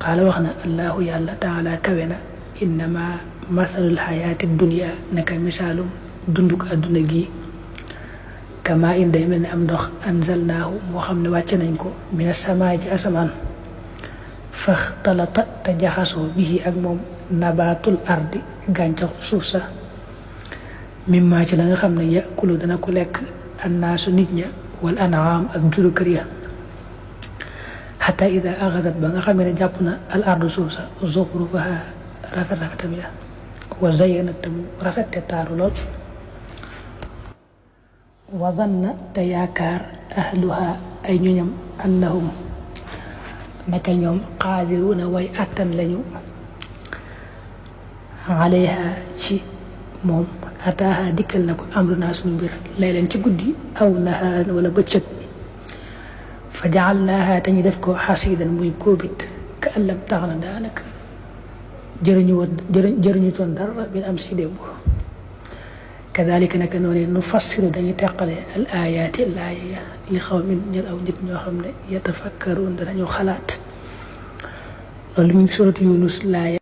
qaala wax na allahu yàlla taala kawe na innama masalul xayaati dunya naka misaalum dunduk àdduna gi kama in day mel ni am ndox anzalnaahu moo xam ne wàcce nañ ko mina samaay ci asamaan faxtalata te jaxasoo bihi ak moom nabaatul ardi gàncaxu suuf sa mimma ci la nga xam ne yakulu dana ko lekk annaasu nit ña wal anaam ak juru kër ya xata ida axadat ba nga xamee ne jàpp na al ardu suuf sa zuxrufaha rafetam ya wa zayanat te mu rafet te taaru lool wa danna te yaakaar ahluha ay ñoñam annahum naka ñoom qaadiruuna way attan lañu alayha ci moom ataaha dikkal na ko amruna suñu mbir laylan ci guddi aw nahaaran wala bëccëg fa jaalnaaha te ñu def ko xasiidan muy kóobit ka allam tax na daanaka jëriñu toon dara bin am si démb kadalika naka noonu nu fassiru dañuy teqale al ayaati laaya li xawmin ñel aw nit ñoo xam ne yatafakkaruun danañu xalaat loolu mu ngi suratu Yunus laaya